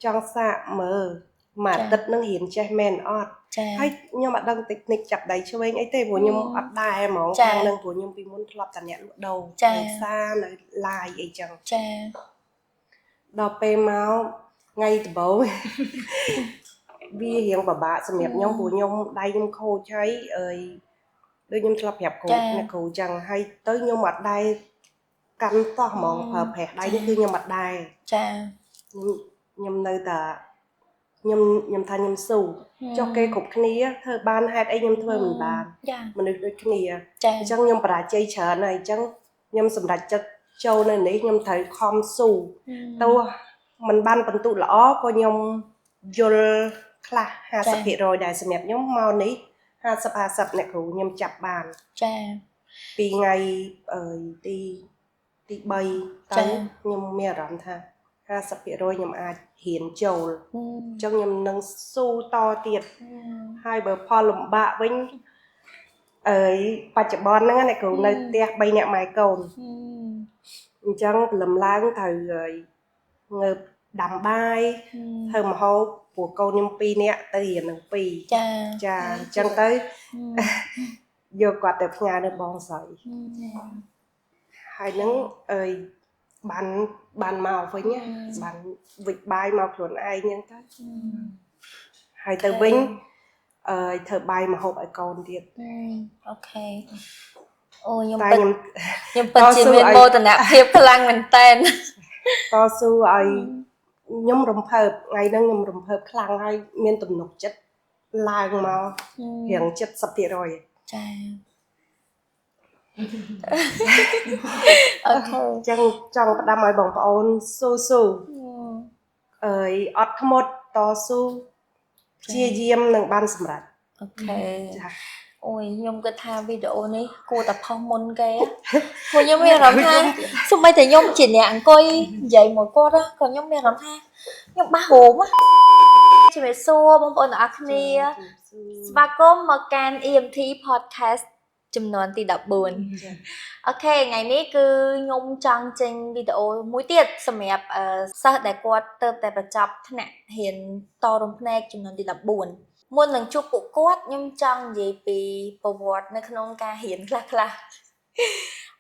ចង់សាកមើលមួយអាទិត្យនឹងរៀនចេះមែនអត់ ចា ហើយខ្ញុំអត់ដឹងតិចនិចចាប់ដៃឆ្វេងអីទេព្រោះខ្ញុំអត់ដែរហ្មង ចា ខាងហ្នឹងព្រោះខ្ញុំពីមុនធ្លាប់តែអ្នកលក់ដូរ ចា នៅផ្សារនៅ live អីចឹង ចា ដល់ពេលមកថ្ងៃដំបូង វារៀងពិបាកសម្រាប់ខ្ញុំព្រោះខ្ញុំដៃខ្ញុំខូចហើយអើយដូចខ្ញុំធ្លាប់ប្រាប់គ្រូអ្នកគ្រូចឹងហើយទៅខ្ញុំអត់ដែរកាន់តោះហ្មងប្រើប្រាស់ដៃនេះគឺខ្ញុំអត់ដែរ ចា ខ្ញុំនៅតែខ្ញុំថាខ្ញុំស៊ូចុះគេគ្រប់គ្នាធ្វើបានហេតុអីខ្ញុំធ្វើមិនបាន ចា មនុស្សដូចគ្នា ចា អញ្ចឹងខ្ញុំបរាជ័យច្រើនហើយអញ្ចឹងខ្ញុំសម្រេចចិត្តចូលនៅនេះខ្ញុំត្រូវខំស៊ូទោះមិនបានបន្ទុកល្អក៏ខ្ញុំយល់ខ្លះ50%ដែរសម្រាប់ខ្ញុំមកនេះ50 50អ្នកគ្រូខ្ញុំចាប់បាន ចា ពីថ្ងៃអឺទី3ទៅខ្ញុំមានអារម្មណ៍ថា50%ខ្ញុំអាចរៀនចូលអញ្ចឹងខ្ញុំនឹងស៊ូតទៀតហើយបើផលលំបាកវិញអើយបច្ចុប្បន្នហ្នឹងណាអ្នកគ្រូនៅផ្ទះ3នាក់ម៉ែកូនអញ្ចឹងព្រលឹមឡើងត្រូវងើបដាំបាយធ្វើម្ហូបព្រោះកូនខ្ញុំ2នាក់ទៅរៀននឹង2 ចា ចាអញ្ចឹងទៅយកគាត់ទៅផ្ញើនៅបងស្រីហើយនឹងអើយបានបានមកវិញណាបានវិចបាយមកខ្លួនឯងអញ្ចឹងទៅហើយទៅវិញអើយធ្វើបាយម្ហូបឲ្យកូនទៀត Okay អូខ្ញុំពិត តែខ្ញុំ ខ្ញុំពិតជាមានមោទនភាពខ្លាំងមែនតើ តស៊ូឲ្យខ្ញុំរំភើបថ្ងៃហ្នឹងខ្ញុំរំភើបខ្លាំងហើយមានទំនុកចិត្តឡើងមករៀង70% ចា okay អញ្ចឹងចង់ផ្ដាំឲ្យបងប្អូនស៊ូស៊ូអើយអត់ធ្មត់តស៊ូព្យាយាមនឹងបានសម្រេច Okay ចា អូយខ្ញុំគិតថាវីដេអូនេះគួរតែផុសមុនគេព្រោះខ្ញុំមានអារម្មណ៍ថាសូម្បីតែខ្ញុំជាអ្នកអង្គុយនិយាយមួយគាត់ក៏ខ្ញុំមានអារម្មណ៍ថាខ្ញុំបាសហោមជំរាបសួរបងប្អូនទាំងអស់គ្នាស្វាគមន៍មកកាន់ EMT podcast ចំនួនទី14 okay ថ្ងៃនេះគឺខ្ញុំចង់ចេញវីដេអូមួយទៀតសម្រាប់សិស្សដែលគាត់ទៅតែបញ្ចប់ថ្នាក់រៀនតរំភ្នែកចំនួនទី14មុននឹងជួបពួកគាត់ខ្ញុំចង់និយាយពីប្រវត្តិនៅក្នុងការរៀនខ្លះខ្លះ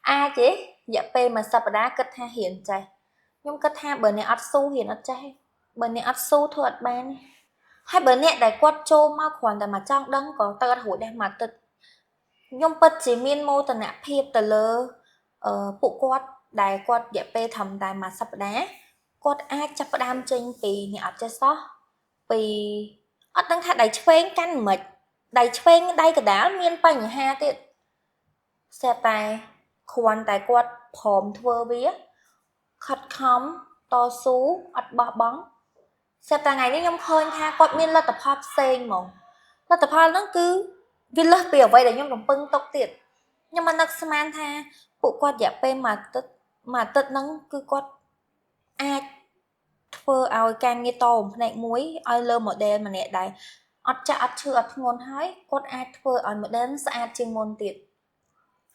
អាចទេរយៈពេលមួយសប្តាហ៍គិតថារៀនចេះខ្ញុំគិតថាបើអ្នកអត់ស៊ូរៀនអត់ចេះបើអ្នកអត់ស៊ូធ្វើអត់បានហើយបើអ្នកដែលគាត់ចូលមកគ្រាន់តែមកចង់ដឹងក៏ទៅអត់រួចដែរមួយអាទិត្យខ្ញុំពិតជាមានមោទនភាពទៅលើអឺពួកគាត់ដែលគាត់រយៈពេលត្រឹមតែមួយសប្តាហ៍គាត់អាចចាប់ផ្ដើមចេញពីអ្នកអត់ចេះសោះពីអត់ដឹងថាដៃឆ្វេងកាន់មិនដៃឆ្វេងដៃកដាលមានបញ្ហាទៀតស្រាប់តែគ្រាន់តែគាត់ព្រមធ្វើវាខិតខំតស៊ូអត់បោះបង់ស្រាប់តែថ្ងៃនេះខ្ញុំឃើញថាគាត់មានលទ្ធផលផ្សេងហ្មងលទ្ធផលហ្នឹងគឺវាលើសពីអ្វីដែលខ្ញុំរំពឹងទុកទៀតខ្ញុំមិននឹកស្មានថាពួកគាត់រយៈពេលមួយអាទិត្យមួយអាទិត្យហ្នឹងគឺគាត់អាចធ្វើឲ្យការងារតរំភ្នែកមួយឲ្យលើ model ម្នាក់ដែរអត់ចាក់អត់ឈឺអត់ធ្ងន់ហើយគាត់អាចធ្វើឲ្យ model ស្អាតជាងមុនទៀត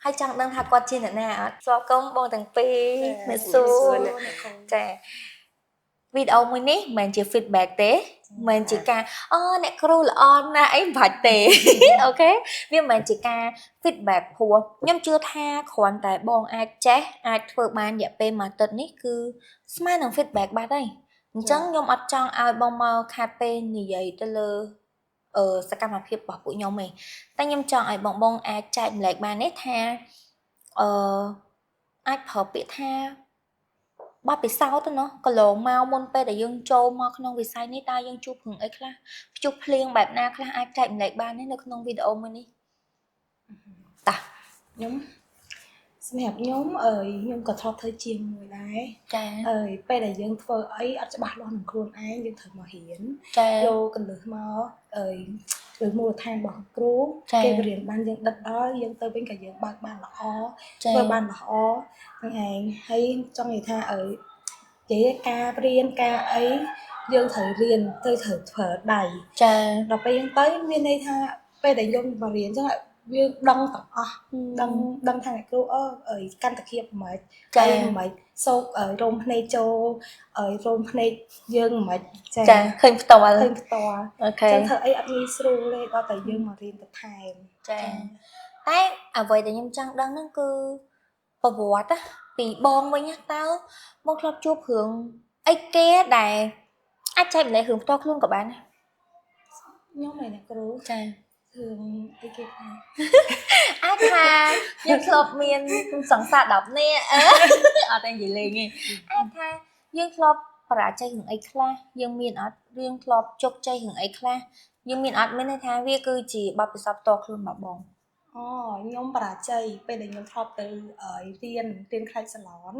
ហើយចង់ដឹងថាគាត់ជាអ្នកណាអត់ស្វាគមន៍បងទាំងពីរអ្នកសួរចាវីដេអូមួយនេះមិនមែនជា feedback ទេមិនមែនជាការអូអ្នកគ្រូល្អណាស់អីមិនបាច់ទេ okay វាមិនមែនជាការ feedback ព្រោះខ្ញុំជឿថាគ្រាន់តែបងអាចចេះអាចធ្វើបានរយៈពេលមួយអាទិត្យនេះគឺស្មើនឹង feedback បាត់ហើយអញ្ចឹងខ្ញុំអត់ចង់ឲ្យបងមកខាតពេលនិយាយទៅលើអឺសកម្មភាពរបស់ពួកខ្ញុំទេតែខ្ញុំចង់ឲ្យបងបងអាចចែកម្លែកបាននេះថាអឺអាចប្រើពាក្យថាបទពិសោធន៍ទៅណោះកន្លងមកមុនពេលដែលយើងចូលមកក្នុងវិស័យនេះតើយើងជួបរឿងអីខ្លះព្យុះភ្លៀងបែបណាខ្លះអាចចែកម្លែកបានទេនៅក្នុងវីដេអូមួយនេះតា ខ្ញុំសម្រាប់ខ្ញុំអើយខ្ញុំក៏ធ្លាប់ធ្វើជាងមួយដែរ ចា អើយពេលដែលយើងធ្វើអីអត់ច្បាស់លាស់នឹងខ្លួនឯងយើងត្រូវមករៀន ចា យកកលឹះមកអើយឬមូលដ្ឋានរបស់គ្រូគេបរៀនបានយើងដិតដល់យើងទៅវិញក៏យើងបើកបានល្អ ចា ធ្វើបានល្អហ្នឹងឯងហើយចង់និយាយថាអើយនិយាយការរៀនការអីយើងត្រូវរៀនទៅត្រូវធ្វើដៃ ចា ដល់ពេលយើងទៅមានន័យថាពេលដែលយើងមករៀនអញ្ចឹង វាដឹងទាំងអស់ដឹងដឹងថាអ្នកគ្រូអឺអើយកាន់តាគៀបមិន ចា អីមិនសោករោមភ្នែកចូលអើយរោមភ្នែកយើងមិនចា ចាឃើញផ្ទាល់ ឃើញផ្ទាល់ okay ចឹងធ្វើអីអត់ងាយស្រួលទេដល់តែយើងមករៀនបន្ថែម ចាតែអ្វីដែលខ្ញុំចង់ដឹងហ្នឹងគឺប្រវត្តិណាពីបងវិញណាតើបងធ្លាប់ជួបរឿងអីគេដែលអាចចែកម្លែករឿងផ្ទាល់ខ្លួនក៏បានដែរ ខ្ញុំឯអ្នកគ្រូ ចា រឿងអីគេខ្លះ អាចថាយើងធ្លាប់មានសង្សារ10នាក់អឺអត់តែនិយាយលេងទេអាចថាយើងធ្លាប់បរាជ័យរឿងអីខ្លះយើងមានអត់រឿងធ្លាប់ជោគជ័យរឿងអីខ្លះយើងមានអត់មានន័យថាវាគឺជាបទពិសោធន៍ផ្ទាល់ខ្លួនរបស់បង អូខ្ញុំបរាជ័យពេលដែលខ្ញុំធ្លាប់ទៅអើយរៀនរៀនខ្លាចសាឡន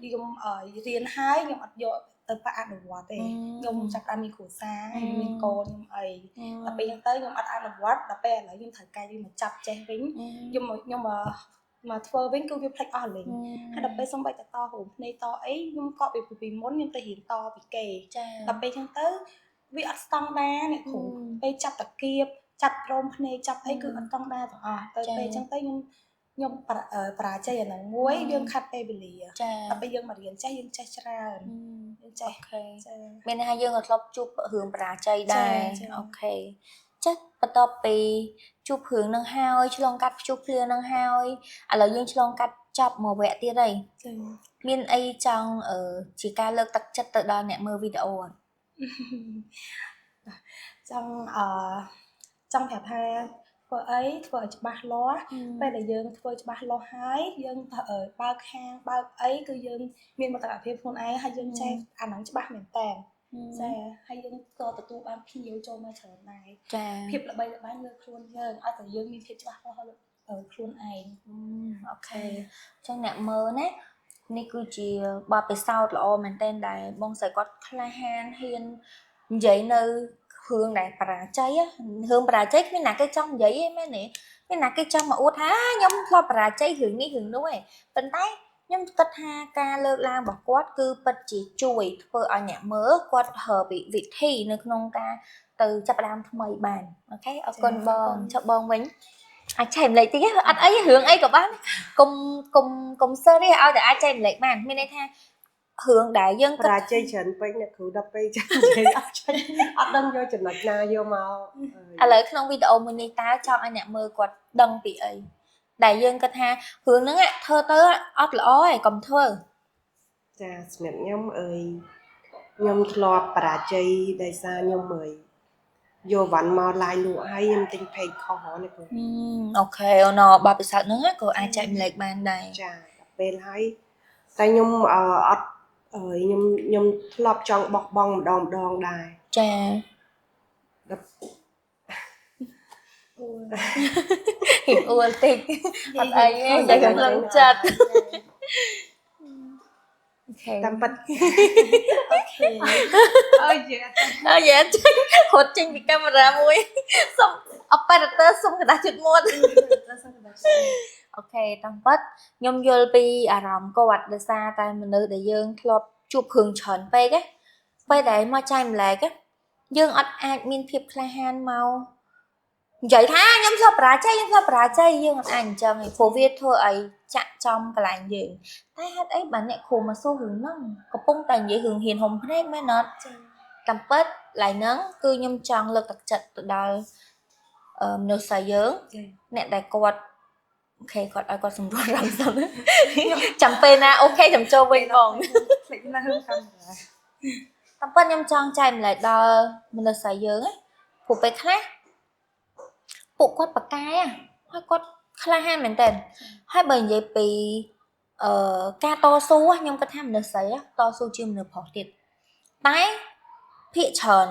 ខ្ញុំអើយរៀនហើយខ្ញុំអត់យកទៅបអនុវត្តទេខ្ញុំចាប់ផ្ដើមមានគ្រួសារខ្ញុំមានកូនខ្ញុំអីដល់ពេលអញ្ចឹងទៅខ្ញុំអត់អនុវត្តដល់ពេលឥឡូវខ្ញុំត្រូវការវាមកចាប់ចេះវិញខ្ញុំមកខ្ញុំមកមកធ្វើវិញគឺវាភ្លេចអស់លេងហើយដល់ពេលសំបីតតរូមភ្នែកតអីខ្ញុំក៏ពីពីមុនខ្ញុំទៅរៀនតពីគេ ចា ដល់ពេលអញ្ចឹងទៅវាអត់ស្តង់ដារអ្នកគ្រូពេលចាប់តាគៀបចាប់រោមភ្នែកចាប់អីគឺអត់ស្តង់ដារទាំងអស់ទៅពេលអញ្ចឹងទៅខ្ញុំខ្ញុំបរាជ័យអាហ្នឹងមួយយើងខាត់ពេលវេលា ចា ដល់ពេលយើងមករៀនចេះយើងចេះច្រើនយើងចេះ okay ចា មានន័យថាយើងក៏ធ្លាប់ជួបរឿងបរាជ័យដែរ ចា okay ចាបន្ទាប់ពីជួបរឿងនឹងហើយឆ្លងកាត់ព្យុះភ្លៀងនឹងហើយឥឡូវយើងឆ្លងកាត់ចប់មួយវគ្គទៀតហើយ ចា មានអីចង់អឺជាការលើកទឹកចិត្តទៅដល់អ្នកមើលវីដេអូអត់ ចង់អឺចង់ប្រាប់ថាធ្វើអីធ្វើឲ្យច្បាស់លាស់ពេលដែលយើងធ្វើច្បាស់លាស់ហើយយើងទៅបើកហាងបើកអីគឺយើងមានមោទកភាពខ្លួនឯងហើយយើងចេះអាហ្នឹងច្បាស់មែនតើចាហើយយើងក៏ទទួលបានភ្ញៀវចូលមកច្រើនដែរ ចា ភាពល្បីល្បាញលើខ្លួនយើងឲ្យតែយើងមានភាពច្បាស់លាស់លើខ្លួនឯង okay អញ្ចឹងអ្នកមើលណានេះគឺជាបទពិសោធន៍ល្អមែនទែនដែលបងស្រីគាត់ក្លាហានហ៊ាននិយាយនៅរឿងដែលបរាជ័យរឿងបរាជ័យគ្មានណាគេចង់និយាយទេមែនទេមានណាគេចង់មកអួតថាខ្ញុំធ្លាប់បរាជ័យរឿងនេះរឿងនោះឯងប៉ុន្តែខ្ញុំគិតថាការលើកឡើងរបស់គាត់គឺពិតជាជួយធ្វើឲ្យអ្នកមើលគាត់ហើពីវិធីនៅក្នុងការទៅចាប់ផ្ដើមថ្មីបាន okay អរគុណបងចុះបងវិញអាចចែកម្លែកតិចអត់អីរឿងអីក៏បានកុំកុំកុំ serious ឲ្យតែអាចចែកម្លែកបានមានន័យថារឿងដែលយើង បរាជ័យច្រើនពេកអ្នកគ្រូដល់ពេលចាំនិយាយអត់ចេញអត់ដឹងយកចំណុចណាយកមក ឥឡូវក្នុងវីដេអូមួយនេះតើចង់ឲ្យអ្នកមើលគាត់ដឹងពីអីដែលយើងគិតថារឿងហ្នឹងធ្វើទៅអត់ល្អឯងកុំធ្វើ ចាសម្រាប់ខ្ញុំអើយខ្ញុំធ្លាប់បរាជ័យដោយសារខ្ញុំអើយយកវ៉ាន់មកឡាយលក់ហើយខ្ញុំទិញ page ខុសហ៎អ្នកគ្រូ okay អូនបទពិសោធន៍ហ្នឹងក៏អាចចែកម្លែកបានដែរ ចាដល់ពេលហើយតែខ្ញុំអត់ខ្ញុំខ្ញុំធ្លាប់ចង់បោះបង់ម្ដងម្ដងដែរ ចា ដល់ អូ ហ៊ានអួលតិចអត់អីទេតែកំឡុងចិត្ត okay តាមពិត okay អើយយា អើយ៉ាចេញរត់ចេញពីកាមេរ៉ាមួយសុំ operator សុំក្រដាសជូតមាត់ okay តាមពិតខ្ញុំយល់ពីអារម្មណ៍គាត់ដោយសារតែមនុស្សដែលយើងធ្លាប់ជួបរឿងច្រើនពេកណាពេលដែលមកចែកម្លែកយើងអត់អាចមានភាពក្លាហានមកនិយាយថាខ្ញុំធ្លាប់បរាជ័យខ្ញុំធ្លាប់បរាជ័យយើងអត់អាចអញ្ចឹងឯងព្រោះវាធ្វើឲ្យចាក់ចំកន្លែងយើងតែហេតុអីបានអ្នកគ្រូមកសួររឿងហ្នឹងកំពុងតែនិយាយរឿងហ៊ានហុំភ្នែកមែនអត់ ចា តាមពិតឡៃហ្នឹងគឺខ្ញុំចង់លើកទឹកចិត្តទៅដល់មនុស្សស្រីយើង ចា អ្នកដែលគាត់ okay គាត់ឲ្យគាត់សម្រួលរំសិនចាំពេលណា okay ចាំចូលវិញបង ភ្លេចនៅកាមេរ៉ា តាមពិតខ្ញុំចង់ចែកម្លែកដល់មនុស្សស្រីយើងណាព្រោះពេលខ្លះពួកគាត់ប្រកែហើយគាត់ក្លាហានមែនតើហើយបើនិយាយពីអឺការតស៊ូខ្ញុំគិតថាមនុស្សស្រីតស៊ូជាងមនុស្សប្រុសទៀតតែភាគច្រើន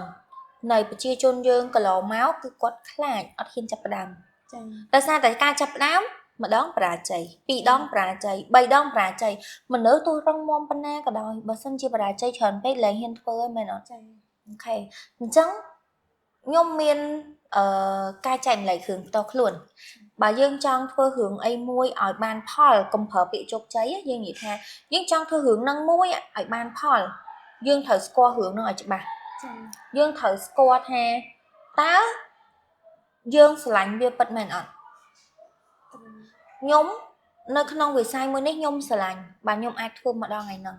នៃប្រជាជនយើងកន្លងមកគឺគាត់ខ្លាចអត់ហ៊ានចាប់ផ្ដើម ចា ដោយសារតែការចាប់ផ្ដើមម្ដងបរាជ័យពីរដងបរាជ័យបីដងបរាជ័យមនុស្សទោះរឹងមាំប៉ុណ្ណាក៏ដោយបើសិនជាបរាជ័យច្រើនពេកលែងហ៊ានធ្វើហើយមែនអត់ ចា okay អញ្ចឹងខ្ញុំមានអឺការចែកម្លែកគ្រឿងផ្ទាល់ខ្លួនបើយើងចង់ធ្វើរឿងអីមួយឲ្យបានផលកុំប្រើពាក្យជោគជ័យយើងនិយាយថាយើងចង់ធ្វើរឿងហ្នឹងមួយឲ្យបានផលយើងត្រូវស្គាល់រឿងហ្នឹងឲ្យច្បាស់ ចា យើងត្រូវស្គាល់ថាតើយើងស្រឡាញ់វាពិតមែនអត់ ខ្ញុំនៅក្នុងវិស័យមួយនេះខ្ញុំស្រឡាញ់បាទខ្ញុំអាចធ្វើមកដល់ថ្ងៃហ្នឹង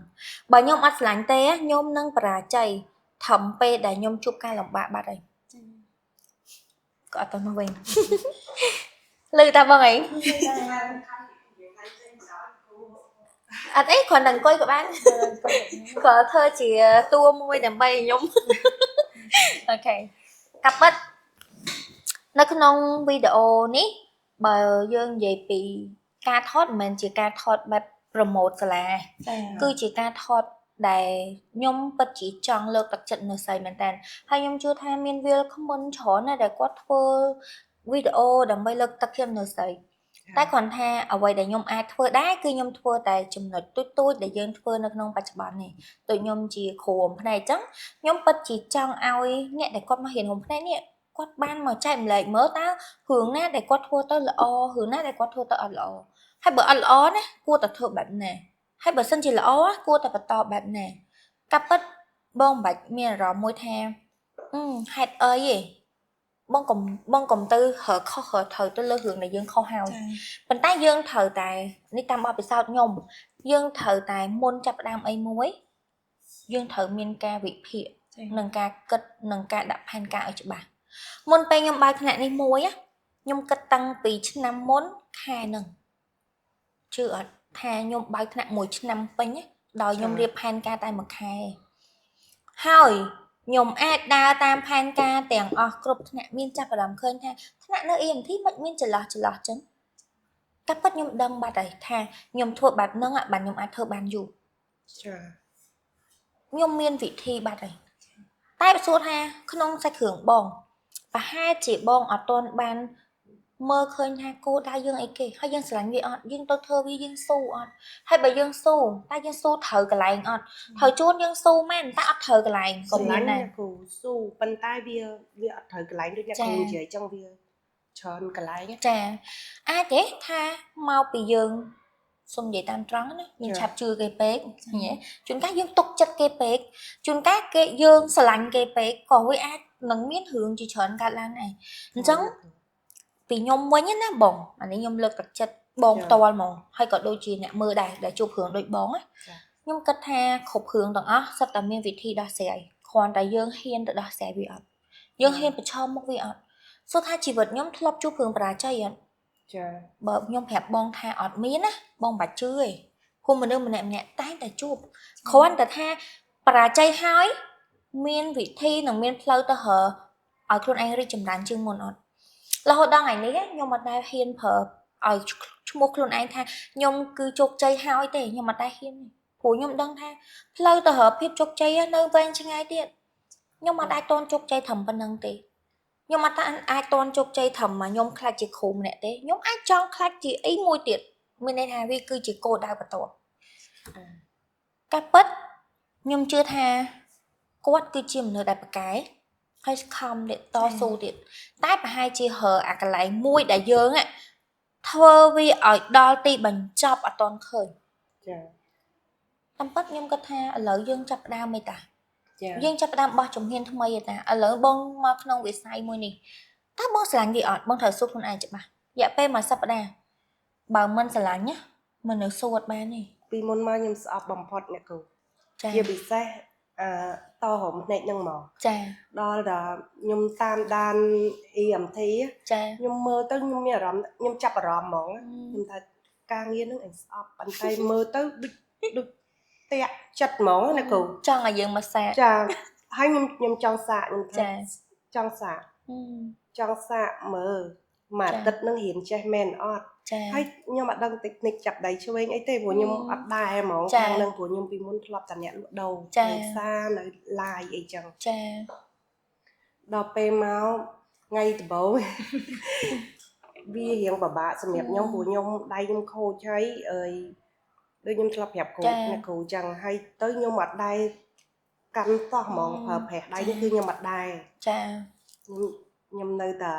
បើខ្ញុំអត់ស្រឡាញ់ទេខ្ញុំនឹងបរាជ័យធំពេលដែលខ្ញុំជួបការលំបាកបាត់ហើយក៏អត់ទៅមកវិញ លឺតាបងអីអត់អីគ្រាន់តែអង្គុយក៏បានក៏ធ្វើជាតួមួយដើម្បីឲ្យខ្ញុំ okay កាប់ពិតនៅក្នុងវីដេអូនេះបើយើងនិយាយពីការថតមិនមែនជាការថតបែប promote សាលា ចា គឺជាការថតដែលខ្ញុំពិតជាចង់លើកទឹកចិត្តនៅស្រីមែនតើហើយខ្ញុំជឿថាមានវាលក្មិនច្រើនណាស់ដែលគាត់ធ្វើវីដេអូដើម្បីលើកទឹកចិត្តនៅស្រីតែគ្រាន់ថាអ្វីដែលខ្ញុំអាចធ្វើដែរគឺខ្ញុំធ្វើតែចំណុចទូចៗដែលយើងធ្វើនៅក្នុងបច្ចុប្បន្ននេះដូចខ្ញុំជាគ្រូផ្នែកអញ្ចឹងខ្ញុំពិតជាចង់ឲ្យអ្នកដែលគាត់មករៀនក្រុមផ្នែកនេះគាត់បានមកចែកម្លែកមើលតើរឿងណាដែលគាត់ធ្វើទៅល្អរឿងណាដែលគាត់ធ្វើទៅអត់ល្អហើយបើអត់ល្អណាគួរតែធ្វើបែបណាហើយបើសិនជាល្អគួរតែបន្តបែបណាកាប់ពិតបងមិនបាច់មានអារម្មណ៍មួយថាអឺហេតុអីទេបងកុំទៅរើខុសរើត្រូវទៅលើរឿងដែលយើងខុសហើយ ចា ប៉ុន្តែយើងត្រូវតែនេះតាមបទពិសោធន៍ខ្ញុំយើងត្រូវតែមុនចាប់ផ្ដើមអីមួយយើងត្រូវមានការវិភាគ ចា និងការគិតនិងការដាក់ផែនការឲ្យច្បាស់មុនពេលខ្ញុំបើកថ្នាក់នេះមួយណាខ្ញុំគិតតាំងពីឆ្នាំមុនខែហ្នឹងជឿអត់ថាខ្ញុំបើកថ្នាក់មួយឆ្នាំពេញណាដោយខ្ញុំរៀបផែនការតែមួយខែហើយខ្ញុំអាចដើរតាមផែនការទាំងអស់គ្រប់ថ្នាក់មានចាប់អារម្មណ៍ឃើញថាថ្នាក់នៅ EMT មិនមានចន្លោះចន្លោះចឹងតែពិតខ្ញុំដឹងបាត់ហើយថាខ្ញុំធ្វើបែបហ្នឹងอะបាទខ្ញុំអាចធ្វើបានយូរ ចា ខ្ញុំមានវិធីបាត់ហើយតែបើសួរថាក្នុងសាច់គ្រឿងបងប្រហែលជាបងអត់ទាន់បានមើលឃើញថាគោលដៅយើងអីគេហើយយើងស្រឡាញ់វាអត់យើងទៅធ្វើវាយើងស៊ូអត់ហើយបើយើងស៊ូតែយើងស៊ូត្រូវកន្លែងអត់ត្រូវជួនយើងស៊ូមែនតែអត់ត្រូវកន្លែងក៏មានដែរ អ្នកគ្រូស៊ូប៉ុន្តែវាវាអត់ត្រូវកន្លែងដូចអ្នក ចា គ្រូនិយាយចឹងវាច្រើនកន្លែងណា ចាអាចទេថាមកពីយើងសុំនិយាយតាមត្រង់ណាយើង ចា ឆាប់ជឿគេពេកឃើញទេជួនកាលយើងទុកចិត្តគេពេកជួនកាលគេយើងស្រឡាញ់គេពេកក៏វាអាចនឹងមានរឿងជាច្រើនកើតឡើងដែរអញ្ចឹងពីខ្ញុំវិញណាបងអានេះខ្ញុំលើកទឹកចិត្តបងផ្ទាល់ហ្មងហើយក៏ដូចជាអ្នកមើលដែរដែលជួបរឿងដូចបងណា ចា ខ្ញុំគិតថាគ្រប់រឿងទាំងអស់សុទ្ធតែមានវិធីដោះស្រាយគ្រាន់តែយើងហ៊ានទៅដោះស្រាយវាអត់យើងហ៊ានប្រឈមមុខវាអត់សួរថាជីវិតខ្ញុំធ្លាប់ជួបរឿងបរាជ័យអត់ ចា បើខ្ញុំប្រាប់បងថាអត់មានណាបងមិនបាច់ជឿទេព្រោះមនុស្សម្នាក់ម្នាក់តែងតែជួបគ្រាន់តែថាបរាជ័យហើយមានវិធីនិងមានផ្លូវទៅរកឲ្យខ្លួនឯងរីកចម្រើនជាងមុនអត់រហូតដល់ថ្ងៃនេះខ្ញុំអត់ដែលហ៊ានប្រើឲ្យឈ្មោះខ្លួនឯងថាខ្ញុំគឺជោគជ័យហើយទេខ្ញុំអត់ដែលហ៊ានទេព្រោះខ្ញុំដឹងថាផ្លូវទៅរកភាពជោគជ័យនៅវែងឆ្ងាយទៀតខ្ញុំអត់អាចតន់ជោគជ័យត្រឹមប៉ុណ្្នឹងទេ ខ្ញុំអត់តាអាចតន់ជោគជ័យត្រឹមមកខ្ញុំខ្លាចជាគ្រូម្នាក់ទេខ្ញុំអាចចង់ខ្លាចជាអីមួយទៀតមានន័យថាវាគឺជាគោលដៅបន្ទាប់ការពិតខ្ញុំជឿថាគាត់គឺជាមនុស្សដែលប្រកែហើយខំទៀតតស៊ូទៀតតែប្រហែលជារើអាកន្លែងមួយដែលយើងอะធ្វើវាឲ្យដល់ទីបញ្ចប់អត់តន់ឃើញ ចា តាមពិតខ្ញុំគិតថាឥឡូវយើងចាប់ផ្ដើមឯតា ចា យើងចាប់ផ្ដើមបោះជំហានថ្មីឯតាឥឡូវបងមកក្នុងវិស័យមួយនេះតើបងស្រឡាញ់វាអត់បងត្រូវសួរខ្លួនឯងច្បាស់រយៈពេលមួយសប្តាហ៍បើមិនស្រឡាញ់ណាមិននៅសួរអត់បានទេ ពីមុនមកខ្ញុំស្អប់បំផុតអ្នកគ្រូ ចា ជាពិសេសអឺតរមភ្នែកហ្នឹងមក ចា ដល់ដល់ខ្ញុំតាមដាន EMT ចា ខ្ញុំមើលទៅខ្ញុំមានអារម្មណ៍ខ្ញុំចាប់អារម្មណ៍ហ្មងខ្ញុំថាការងារហ្នឹងឯងស្អប់ប៉ុន្តែមើលទៅដូចដូចតាក់ចិត្តហ្មងណាគ្រូ ចង់ឲ្យយើងមកសាក ចាហើយខ្ញុំខ្ញុំចង់សាកខ្ញុំថា ចា ចង់សាក ហឹម ចង់សាកមើលមួយអាទិត្យហ្នឹងរៀនចេះមែនអត់ ចា ហើយខ្ញុំអត់ដឹងតិចនិចចាប់ដៃឆ្វេងអីទេព្រោះខ្ញុំអត់ដែរហ្មង ចា ខាងហ្នឹងព្រោះខ្ញុំពីមុនធ្លាប់តែអ្នកលក់ដូរ ចា នៅផ្សារនៅឡាយអីចឹង ចា ដល់ពេលមកថ្ងៃដំបូង វារៀងពិបាកសម្រាប់ខ្ញុំព្រោះខ្ញុំដៃខ្ញុំខូចហើយអើយដូចខ្ញុំធ្លាប់ប្រាប់គ្រូអ្នកគ្រូចឹងហើយទៅខ្ញុំអត់ដែរកាន់តោះហ្មងប្រើប្រាស់ដៃនេះគឺខ្ញុំអត់ដែរ ចា ខ្ញុំខ្ញុំនៅតែ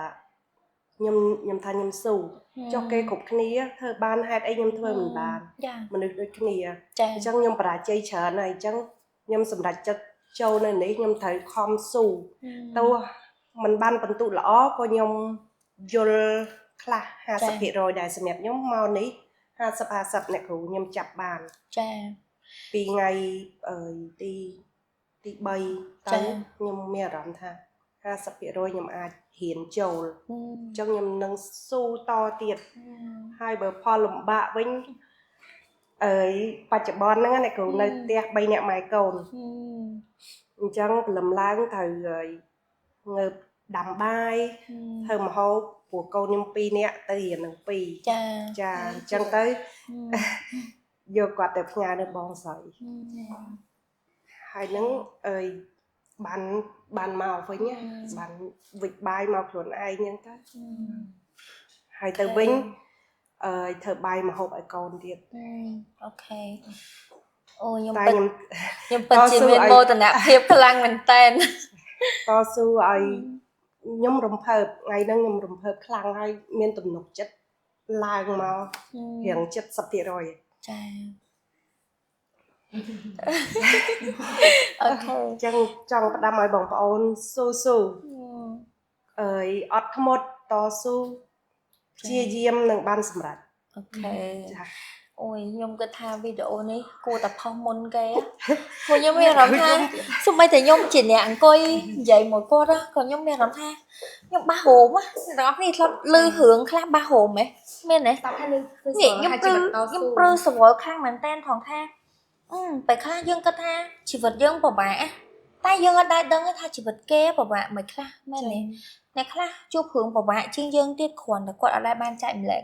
ខ្ញុំខ្ញុំថាខ្ញុំស៊ូចុះគេគ្រប់គ្នាធ្វើបានហេតុអីខ្ញុំធ្វើមិនបាន ចា មនុស្សដូចគ្នា ចា អញ្ចឹងខ្ញុំបរាជ័យច្រើនហើយអញ្ចឹងខ្ញុំសម្រេចចិត្តចូលនៅនេះខ្ញុំត្រូវខំស៊ូ ទោះมันបានបន្ទុកល្អក៏ខ្ញុំយល់ ខ្លះ50%ដែរសម្រាប់ខ្ញុំមកនេះ50 50អ្នកគ្រូខ្ញុំចាប់បាន ចា ពីថ្ងៃអឺទីទី3ទៅខ្ញុំមានអារម្មណ៍ថា50%ខ្ញុំអាចរៀនចូលអញ្ចឹងខ្ញុំនឹងស៊ូតទៀតហើយបើផលលំបាកវិញអើយបច្ចុប្បន្នហ្នឹងណាអ្នកគ្រូនៅផ្ទះ3នាក់ម៉ែកូនអញ្ចឹងព្រលឹមឡើងត្រូវហើយងើបដាំបាយធ្វើម្ហូបព្រោះកូនខ្ញុំ2នាក់ទៅរៀននឹង2 ចា ចាអញ្ចឹងទៅយកគាត់ទៅផ្ញើនៅបងស្រីហើយនឹងអើយបានបានមកវិញណាបានវិចបាយមកខ្លួនឯងអញ្ចឹងទៅហើយទៅវិញអើយធ្វើបាយម្ហូបឲ្យកូនទៀត Okay អូខ្ញុំពិត តែខ្ញុំ ខ្ញុំពិតជាមានមោទនភាពខ្លាំងមែនតើ តស៊ូឲ្យខ្ញុំរំភើបថ្ងៃហ្នឹងខ្ញុំរំភើបខ្លាំងហើយមានទំនុកចិត្តឡើងមករៀង70% ចា okay អញ្ចឹងចង់ផ្ដាំឲ្យបងប្អូនស៊ូស៊ូអើយអត់ធ្មត់តស៊ូព្យាយាមនឹងបានសម្រេច Okay ចា អូយខ្ញុំគិតថាវីដេអូនេះគួរតែផុសមុនគេព្រោះខ្ញុំមានអារម្មណ៍ថាសូម្បីតែខ្ញុំជាអ្នកអង្គុយនិយាយមួយគាត់ក៏ខ្ញុំមានអារម្មណ៍ថាខ្ញុំបាសរោមទាំងអស់គ្នាធ្លាប់ឮរឿងខ្លះបាសរោមហ៎មែនទេ ស្ដាប់ហើយឮ នេះខ្ញុំព្រឺខ្ញុំព្រឺសវល់ខ្លាំងមែនតើថងថាអឺពេលខ្លះយើងគិតថាជីវិតយើងពិបាកតែយើងអត់ដែលដឹងថាជីវិតគេពិបាកមិនខ្លះមែនទេអ្នកខ្លះជួបរឿងពិបាកជាងយើងទៀតគ្រាន់តែគាត់អត់ដែលបានចែកម្លែក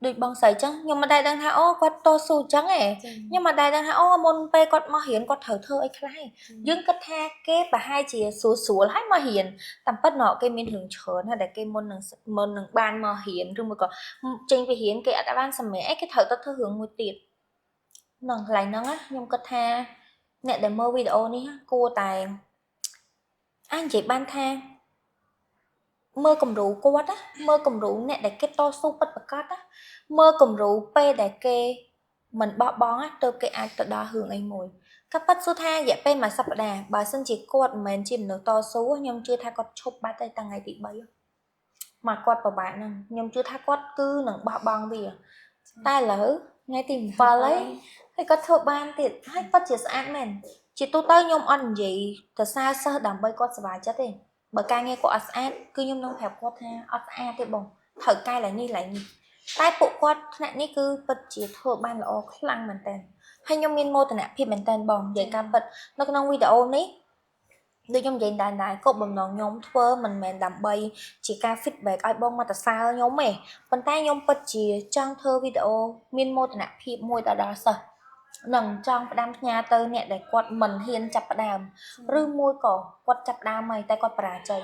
ដូចបងស្រីចឹងខ្ញុំមិនដែលដឹងថាអូគាត់តស៊ូចឹងឯងខ្ញុំមិនដែលដឹងថាអូមុនពេលគាត់មករៀនគាត់ត្រូវធ្វើអីខ្លះឯងយើងគិតថាគេប្រហែលជាស្រួលស្រួលហើយមករៀនតាមពិតណគេមានរឿងច្រើនណាស់ដែលគេមុននឹងបានមករៀនឬមួយក៏ចេញពីរៀនគេអត់បានសម្រាប់អីគេត្រូវទៅធ្វើរឿងមួយទៀតនឹងកន្លែងហ្នឹងខ្ញុំគិតថាអ្នកដែលមើលវីដេអូនេះគួរតែអាចនិយាយបានថាមើលគំរូគាត់ណាមើលគំរូអ្នកដែលគេតស៊ូពិតប្រាកដណាមើលគំរូពេលដែលគេមិនបោះបង់ណាទើបគេអាចទៅដល់រឿងអីមួយក៏ប៉ិតសួរថារយៈពេលមួយសប្តាហ៍បើសិនជាគាត់មិនមែនជាមនុស្សតស៊ូខ្ញុំជឿថាគាត់ឈប់បាត់ទៅតាំងថ្ងៃទី3មកគាត់ពិបាកហ្នឹងខ្ញុំជឿថាគាត់គឺនឹងបោះបង់វាតែឥឡូវថ្ងៃទី7ហើយហើយគាត់ធ្វើបានទៀតហើយពិតជាស្អាតមែនជាទូទៅខ្ញុំអត់និយាយទៅសើសិស្សដើម្បីគាត់សប្បាយចិត្តទេបើការងារគាត់អត់ស្អាតគឺខ្ញុំនឹងប្រាប់គាត់ថាអត់ស្អាតទេបងត្រូវកែឡើងនេះឡើងនេះតែពួកគាត់ថ្នាក់នេះគឺពិតជាធ្វើបានល្អខ្លាំងមែនតើហើយខ្ញុំមានមោទនភាពមែនតើបងនិយាយការពិតនៅក្នុងវីដេអូនេះដូចខ្ញុំនិយាយដែរគោលបំណងខ្ញុំធ្វើមិនមែនដើម្បីជាការ feedback ឲ្យបងមកតសើខ្ញុំទេប៉ុន្តែខ្ញុំពិតជាចង់ធ្វើវីដេអូមានមោទនភាពមួយដល់សិស្សនឹងចង់ផ្ដាំផ្ញើទៅអ្នកដែលគាត់មិនហ៊ានចាប់ផ្ដើមឬមួយក៏គាត់ចាប់ផ្ដើមហើយតែគាត់បរាជ័យ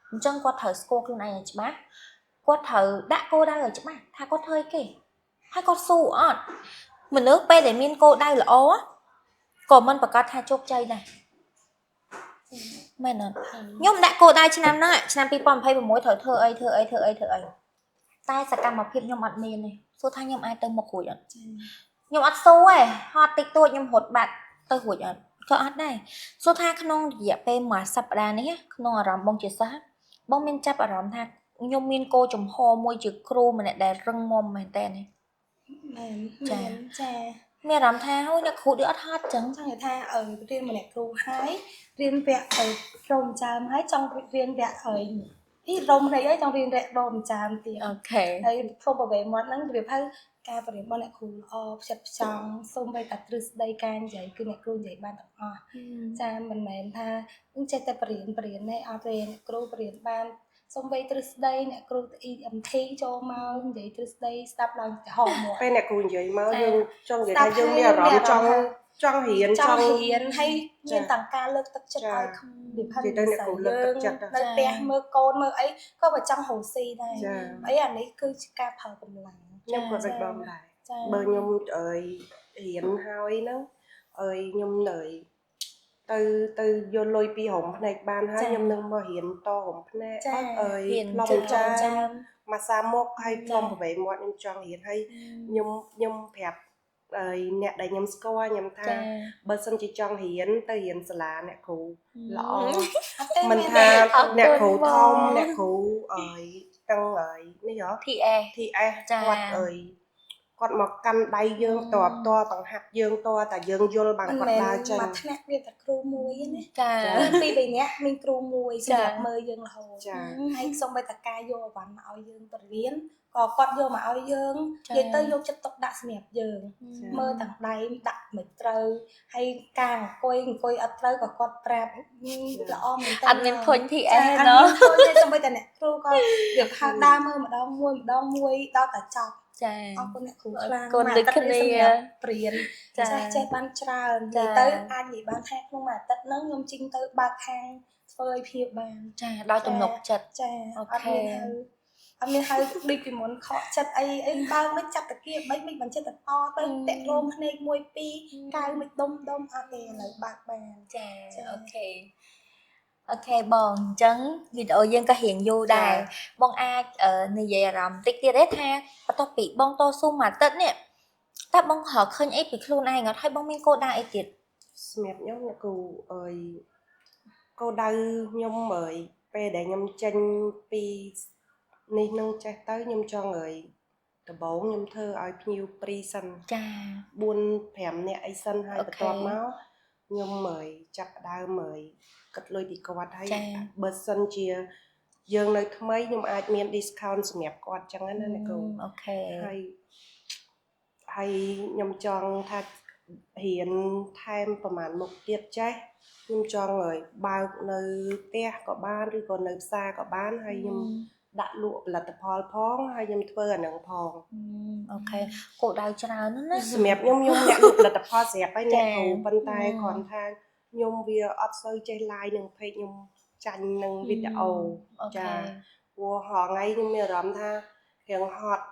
អញ្ចឹងគាត់ត្រូវស្គាល់ខ្លួនឯងឲ្យច្បាស់គាត់ត្រូវដាក់គោលដៅឲ្យច្បាស់ថាគាត់ធ្វើអីគេហើយគាត់ស៊ូអត់មនុស្សពេលដែលមានគោលដៅល្អក៏មិនប្រកាសថាជោគជ័យដែរមែនអត់ខ្ញុំដាក់គោលដៅឆ្នាំហ្នឹងឆ្នាំ2026ត្រូវធ្វើអីធ្វើអីធ្វើអីធ្វើអីតែសកម្មភាពខ្ញុំអត់មានទេសួរថាខ្ញុំអាចទៅមុខរួចអត់ខ្ញុំអត់ស៊ូទេហត់តិចតួចខ្ញុំរត់បាត់ទៅរួចអត់ក៏អត់ដែរសួរថាក្នុងរយៈពេលមួយសប្តាហ៍នេះក្នុងអារម្មណ៍បងជាសិស្សបងមានចាប់អារម្មណ៍ថាខ្ញុំមានគោលចំហមួយជាគ្រូម្នាក់ដែលរឹងមាំមែនតើ មែនចាចា មានអារម្មណ៍ថាអូយអ្នកគ្រូដូចអត់ហត់ចឹង ចង់និយាយថារៀនម្នាក់គ្រូហើយរៀនវគ្គទៅរោមចាមហើយចង់រៀនវគ្គអីនេះរោមនេះហើយចង់រៀនវគ្គរោមចាមទៀត Okay ហើយព្រមប្រវេមាត់ហ្នឹងរបៀបហើយការបរិយារបស់អ្នកគ្រូល្អផ្ចិតផ្ចង់សូម្បីតែទ្រឹស្ដីការនិយាយគឺអ្នកគ្រូនិយាយបានទាំងអស់ចាមិនមែនថានឹងចេះតែបរៀនបរៀនទេអត់ទេអ្នកគ្រូបរៀនបានសូម្បីទ្រឹស្ដីអ្នកគ្រូ EMT ចូលមកនិយាយទ្រឹស្ដីស្ដាប់ឡើងចំហមក ពេលអ្នកគ្រូនិយាយមកយើងចង់និយាយថាយើងមានអារម្មណ៍ចង់ចង់រៀន ចង់រៀនហើយមានទាំងការលើកទឹកចិត្តឲ្យ និយាយទៅអ្នកគ្រូលើកទឹកចិត្ត នៅផ្ទះមើលកូនមើលអីក៏បើចង់រកស៊ីដែរអីអានេះគឺជាការប្រើកម្លាំង ខ្ញុំក៏ដូចបងដែរបើខ្ញុំអើយរៀនហើយហ្នឹងអើយខ្ញុំនៅទៅទៅយកលុយពីរោមភ្នែកបានហើយខ្ញុំនឹងមករៀនតរោមភ្នែកអើយផ្លុំចាមមកសាមុខហើយផ្លុំប្រវេមាត់ខ្ញុំចង់រៀនហើយខ្ញុំប្រាប់ហើយអ្នកដែលខ្ញុំស្គាល់ខ្ញុំថាបើសិនជាចង់រៀនទៅរៀនសាលាអ្នកគ្រូល្អមិនថាអ្នកគ្រូធំអ្នកគ្រូអើយត ទាំងហើយនេះហ៎ TS TS ចា គាត់អើយគាត់មកកាន់ដៃយើងតបតបង្ហាត់យើងតតែយើងយល់បាន មិនមែន គាត់ដើរចេញ មួយថ្នាក់មានតែគ្រូមួយទេណា ចា មានពីរបីនាក់មានគ្រូមួយ ចា សម្រាប់មើលយើងរហូត ចា ហើយសូម្បីតែការយកអីវ៉ាន់មកឲ្យយើងទៅរៀនក៏គាត់យកមកឲ្យយើង ចា និយាយទៅយកចិត្តទុកដាក់សម្រាប់យើង មើលទាំងដៃដាក់មិនត្រូវហើយការអង្គុយអង្គុយអត់ត្រូវក៏គាត់ប្រាប់ល្អមែនតើ អត់មានធុញ ចា TS អត់ ណោះ មានធុញទេសូម្បីតែអ្នកគ្រូក៏វាផើដើរមើលម្ដងមួយម្ដងមួយដល់តែចប់ ចា អរគុណអ្នកគ្រូខ្លាំង អរគុណ មួយអាទិត្យ ដូចគ្នា នេះសម្រាប់ព្រៀន ចា ចេះចេះបានច្រើននិ ចា យាយទៅអាចនិយាយបានថាក្នុងមួយអាទិត្យហ្នឹងខ្ញុំជិញទៅបើកហាងធ្វើឲ្យភាពបាន ចាដល់ទំនុកចិត្ត ចា អូ អត់ ខេ មានហៅអត់មានហៅដូចពីមុនខកចិត្តអីអីបើកមិនចាប់តាគៀបមិនមិនបានចិត្តតទៅតាក់រោមភ្នែកមួយពីរកៅមិនដុំដុំអត់ទេឥឡូវបើកបាន ចា ចា okay okay បងអញ្ចឹងវីដេអូយើងក៏រៀងយូរដែរបងអាចនិយាយអារម្មណ៍តិចទៀតទេថាបន្ទាប់ពីបងតស៊ូមួយអាទិត្យនេះតើបងរកឃើញអីពីខ្លួនឯងអត់ហើយបងមានគោលដៅអីទៀត សម្រាប់ខ្ញុំអ្នកគ្រូអើយគោលដៅខ្ញុំអើយពេលដែលខ្ញុំចេញពីនេះនឹងចេះទៅខ្ញុំចង់អើយដំបូងខ្ញុំធ្វើឲ្យភ្ញៀវ free សិន ចា 4 5នាក់អីសិនហើយ អូ បន្ ខេ ទាប់មកខ្ញុំអើយចាប់ផ្ដើមអើយគិតលុយពីគាត់ហើយ ចា បើសិនជាយើងនៅថ្មីខ្ញុំអាចមាន discount សម្រាប់គាត់ចឹងណាអ្នកគ្រូ okay ហើយហើយខ្ញុំចង់ថារៀនថែមប្រហែលមុខទៀតចេះខ្ញុំចង់ឲ្យបើកនៅផ្ទះក៏បានឬក៏នៅផ្សារក៏បានហើយខ្ញុំដាក់លក់ផលិតផលផងហើយខ្ញុំធ្វើអានឹងផង okay គោលដៅច្រើនណាស់ណា សម្រាប់ខ្ញុំខ្ញុំអ្នកលក់ផលិតផលស្រាប់ហើយអ្នកគ្រូប៉ុន្តែ ចា គ្រាន់ថាខ្ញុំវាអត់សូវចេះ live នឹង page ខ្ញុំចាញ់នឹងវីដេអូ អូ ចា ខេ ព្រោះរាល់ថ្ងៃខ្ញុំមានអារម្មណ៍ថារៀងហត់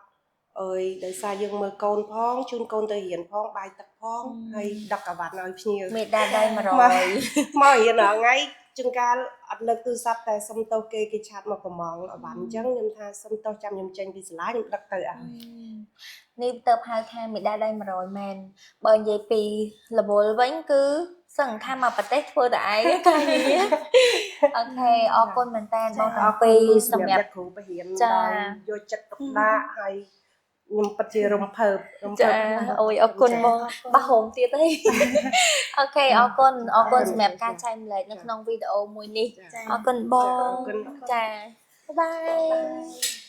អើយដោយសារយើងមើលកូនផងជូនកូនទៅរៀនផងបាយទឹកផងហើយដឹកអីវ៉ាន់ឲ្យភ្ញៀវ មេដាដៃ100 មករៀនរាល់ថ្ងៃជួនកាលអត់លើកទូរស័ព្ទតែសុំទោសគេគេ chat មកកំងអីវ៉ាន់អញ្ចឹងខ្ញុំថាសុំទោសចាំខ្ញុំចេញពីសាលាខ្ញុំដឹកទៅឲ្យ នេះទៅហៅថាមេដាដៃ100មែនបើនិយាយពីរវល់វិញគឺសឹងថាមកប្រទេសធ្វើតែឯងកាយនេះ okay អរគុណមែនតើបងទាំងពីរសម្រាប់ អ្នកគ្រូបរិញ្ញា ចា ដោយយកចិត្តទុកដាក់ហើយខ្ញុំពិតជារំភើបរំភើ ចា បណាស់ អូយអរគុណបងបាសហូមទៀតអី okay អរគុណអរគុណសម្រាប់ការចែករំលែកនៅក្នុងវីដេអូមួយនេះ ចា អរគុណបង អរគុណ ចា bye.